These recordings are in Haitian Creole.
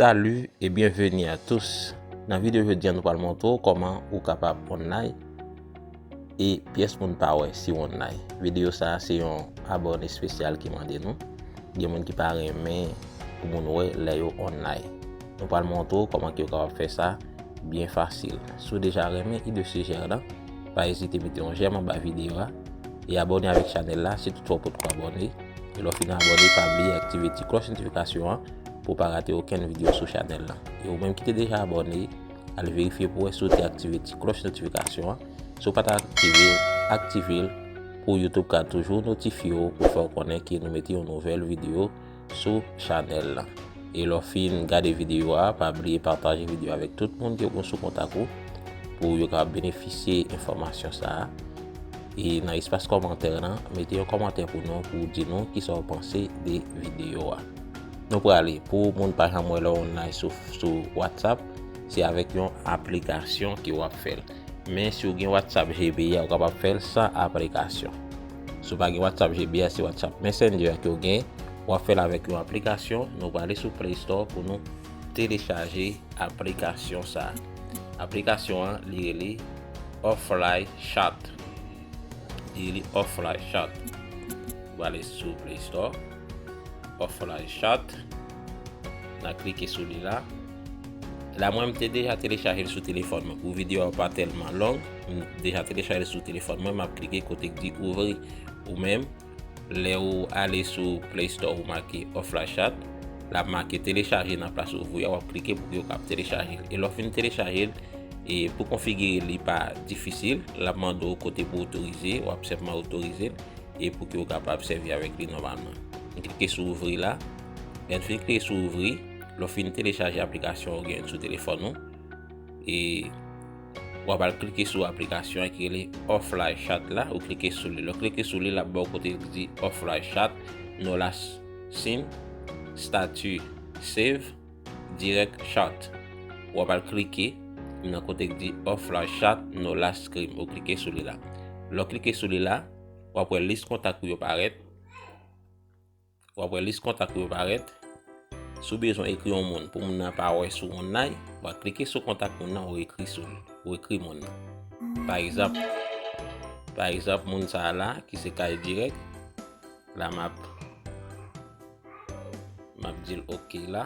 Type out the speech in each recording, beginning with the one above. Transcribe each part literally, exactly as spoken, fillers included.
Salut et bienvenue à tous. Nan videyo jodi a, nou pral montre w kòman ou kapab online e pyès moun pa wè si w online. Videyo sa a se yon abòne espesyal ki mande nou. Gen moun ki pa renmen pou moun wè lè yo online. Nou pral montre w kòman ke w kapab fè sa byen fasil. Si w deja renmen ide sijè a, pa ezite mete yon jèm anba videyo a e abòne avèk chanèl la si toutfwa w potko abòne. E lè w fin abòne, pa bliye aktive ti klòch notifikasyon an pou w pa rate okenn videyo sou chanèl la. E ou menm ki te deja abòne, al verifye pou wè si w te aktive ti klòch notifikasyon an. Si w pa t aktive l, aktive l pou YouTube ka toujou notifye w pou fè w konnen ke nou mete yon nouvèl videyo sou chanèl la. E lè w fin gade videyo a, pa bliye pataje videyo a avèk tout moun ke w gen sou kontak ou pou yo kapab benefisye enfòmasyon sa a. E nan espas kòmantè nan, mete yon kòmantè pou nou, pou w di nou kisa w panse de videyo a. Nou prale, pou moun pa janm wè lè w online sou, sou WhatsApp, se avèk yon aplikasyon ke w ap fè l. Men si w gen WhatsApp G B a, ou kapab fè l san aplikasyon. Si w pa gen WhatsApp G B a, se WhatsApp Messenger ke w gen, w ap fè l avèk yon aplikasyon. Nou prale sou Play Store pou nou telechaje aplikasyon sa a. Aplikasyon an, li rele Offline Chat. Li rele Offline Chat. Ou prale sou Play Store. Offline Chat. N a klike sou li la. La, mwen, m te deja telechaje l sou telefòn mwen. Pou videyo a pa tèlman long, m deja telechaje l sou telefòn mwen, m ap klike kote k di ouvri. Ou menm, lè w ale sou Play Store, ou make Offline Chat, l ap make telechaje nan plas ouvri a, w ap klike pou ke w kab telechaje l. E lè w fin telechaje l, e pou konfigire l, li pa difisil, l ap mande w kote pou otorize, w ap senpman otorize l e pou ke w kapab sèvi avèk li nòmalman. M klike sou ouvri la. Lè n fin klike sou ouvri, lè w fin telechaje aplikasyon ou gen sou telefòn ou, e w ap al klike sou aplikasyon an ki rele Offline Chat la, ou klike sou li. Lè w klike sou li, l ap ba w kote ki di Offline Chat, no last seen, statut save, direct chat. W ap al klike nan kote ki di Offline Chat, no last screen. Ou klike sou li la. Lè w klike sou li la, w ap wè lis kontak ou yo parèt. W ap wè lis kontak ou yo parèt. Si w bezwen ekri yon moun pou moun nan pa wè si w online, w ap klike sou kontak moun nan, ou ekri sou li, ou ekri moun nan. Pa egzanp, pa egzanp, moun sa a la, ki se Kay Dirèk, la m ap, m ap di l oke la.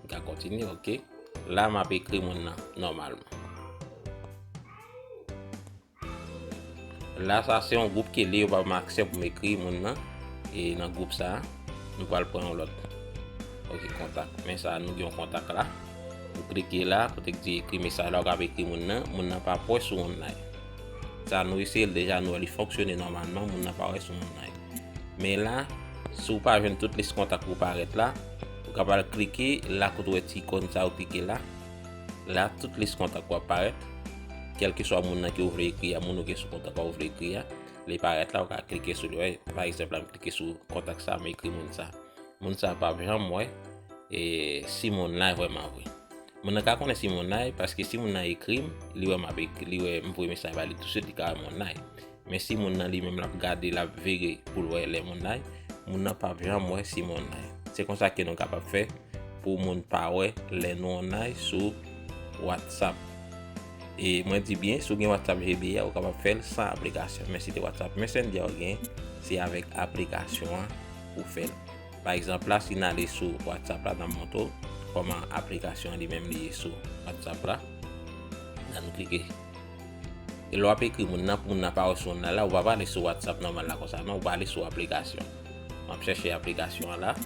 M ka kontinye, oke. La, m ap ekri moun nan nòmalman. La, sa se yon gwoup ke li yo ba m aksè pou m ekri moun nan. E nan gwoup sa, nou pral pran yon lòt. Oke, kontak. Men sa, nou gen yon kontak la. Ou klike la, kote k di ekri mesaj la, ou kab ekri moun nan. Moun nan pa p wè si w online. Sa, nou eseye l deja, nou wè li fonksyone nòmalman, moun nan pa wè si w online. Men la, si w pa jwenn tout lis kontak ou parèt la, ou kab al klike la kote w wè ti ikòn sa, ou klike la. La, tout lis kontak ou ap parèt. Kèlkeswa moun nan ke ou vle ekri a, moun ou gen sou kontak ou vle ekri a, li parèt la, ou ka klike sou li. Wè, pa egzanp, la, m klike sou kontak sa, m ekri moun sa. Moun sa p ap janm wè, e, si m online vrèman vre. Moun nan ka konnen si m online, paske si moun nan ekri m, li wè m ap ekri, li wè m voye mesaj ba li tousuit, li ka wè m online. Men si moun nan li menm l ap gade, l ap vire pou l wè lè m online, moun nan p ap janm wè si m online. Se konsa ke nou kapab fè pou moun pa wè lè nou online sou WhatsApp. E mwen di byen, si w gen WhatsApp G B a, ou kapab fè l san aplikasyon. Men si te WhatsApp Messenger ou gen, se avèk aplikasyon an ou fè l. Pa egzanp la, si n ale sou WhatsApp la, n ap montre w kòman aplikasyon an li menm li ye sou WhatsApp la. La, nou klike. E lè w ap ekri moun nan, pou moun nan pa wè si w online la, ou pa prale sou WhatsApp nòmal la konsa, non, ou prale sou aplikasyon. M ap chèche aplikasyon an la.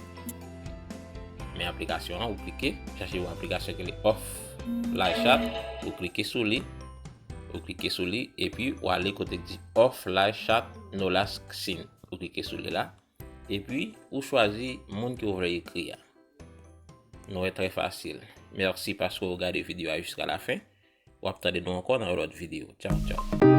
Men aplikasyon an, ou klike, chèche yon aplikasyon ki rele Offline Chat, ou klike sou li. Ou klike sou li, epi ou ale kote ki di Offline Chat, no last seen. Ou klike sou li la. Epi, ou chwazi moun ke w vle ekri a. Nou wè, trè fasil. Mèsi paske w gade videyo a jiska la fen. W ap tande nou ankò nan yon lòt videyo. Tchaw, tchaw.